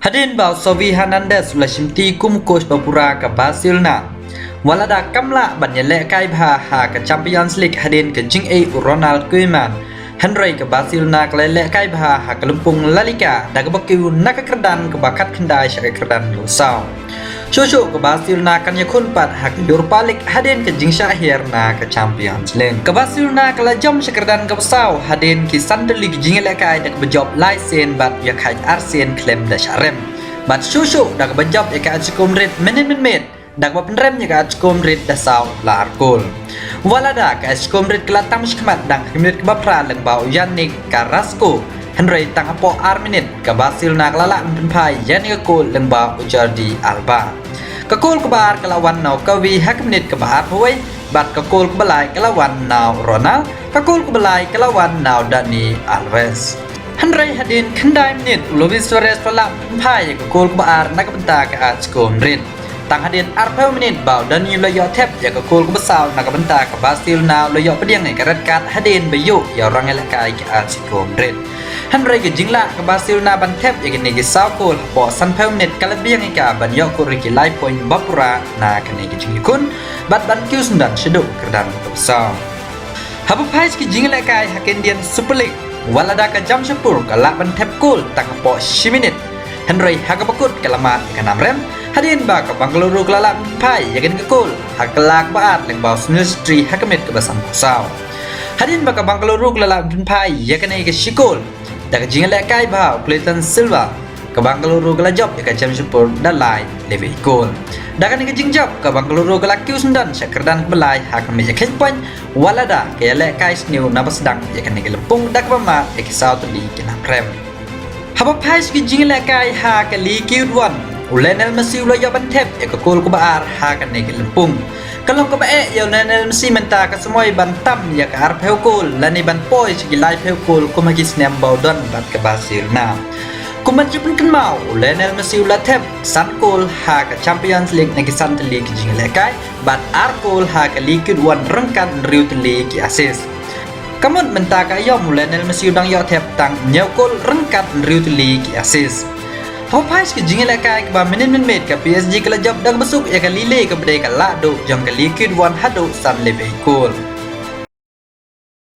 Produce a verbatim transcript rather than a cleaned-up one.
Hadien ba u Xavi Hernandez u la shimti kum u coach ba pura ka Barcelona, wat lada kam lah ban ïalehkai bha ha ka Champions League hadien ka jingïeit u Ronald Koeman, hynrei ka Barcelona ka la ïalehkai bha ha ka lympung La Liga da kaba kiew na ka kyrdan kaba khatkhyndai sha ka kyrdan kaba saw. Shuh shuh ka Barcelona kan ïakhun pat ha ka Europa League hadien ka jingshah hiar na ka Champions League. Ka Barcelona ka la jam sha ka kyrdan kaba saw hadien ki san tylli ki jingïalehkai da kaba jop lai sien bad ïakhaiñ ar sien khlem da shah rem. Bad shuh shuh da kaba jop ïa ka Atletico Madrid minit minit da kaba pynrem ïa ka Atletico Madrid da saw la ar kol. Wat lada ka Atletico Madrid ka la tang shakhmat dang ha ka minit kaba phra lyngba u Yannick Carrasco, hynrei tang hapoh ar minit ka Barcelona ka la lah ban pynphai ïa kane ka kol lyngba u Jordi Alba. Ka kol kaba ar ka la wan na u Gavi ha ka minit kaba arphew wei, bad ka kol kaba lai ka la wan na u Ronald, ka kol kaba lai ka la wan na u Dani Alves. Hynrei hadien khyndai minit u Luis Suarez u la lah ban pynphai ïa ka kol kaba ar na ka bynta ka Atletico Madrid. Tang hadien arphew minit ba u Dani u la ïoh thep ïa ka kol kaba saw na ka bynta ka Barcelona, u la ïoh pdiang ïa ka red card hadien ba ïuh ïa u rangïalehkai ka Atletico Madrid. Hynrei ka jinglah ka Barcelona ban thep ïa kine ki saw kol hapoh sanphew minit ka la biang ïa ka ban ïoh kur ïa ki lai point ba pura na kane ka jingïakhun bad ban kiew syndon shaduh kyrdan kaba saw. Haba phai sha ki jingïalehkai ha ka Indian Super League, wat lada ka Jamshedpur ka lah ban thep kol tang hapoh shi minit, hynrei ha kaba kut ka la mad ïa ka nam rem hadien ba ka Bengaluru ka la lah ban phai ïa kane ka kol ha ka kala kaba ar lyngba u Sunil Chhetri ha ka minit kaba sanphew saw. Hadien ba ka Bengaluru ka la lah ban phai ïa kane ka shi kol da ka jingïalehkai bha u Clayton Silva, ka Bengaluru ka la jop ïa ka Jamshedpur da lai lewei kol. Da kane ka jingjop ka Bengaluru ka la kiew syndon sha kyrdan kaba lai ha ka mih ïakhaiñ point, wat lada ka ïalehkai sniew na ba sdang ïa kane ka lympung da kaba mad ïa ki saw tylli ki nam rem. Haba phai sha ki jingïalehkai ha ka Ligue One, u Lionel Messi u la ïoh ban thep ïa ka kol kaba ar ha kane ka lympung. Ka long kaba eh ïa u Lionel Messi mynta ka samoi ban tam ïa ka arphew kol lane ban poi sha ki laiphew kol kum ha ki snem ba u don bad ka Barcelona. Kum ban shu pynkynmaw, u Lionel Messi u la thep san kol ha ka Champions League na ki san tylli ki jingïalehkai bad ar kol ha ka Ligue One ryngkat hynriew tylli ki assist. Ka mut mynta ka aïom u Lionel Messi u dang ïoh thep tang hynñiew kol ryngkat hynriew tylli ki assist. Haba phai sha ki jingïalehkai kaba mynnin mynmiet ka P S G ka la jop da kaba suk ïa ka Lille kaba dei ka lahduh jong ka Ligue One haduh san lewei kol.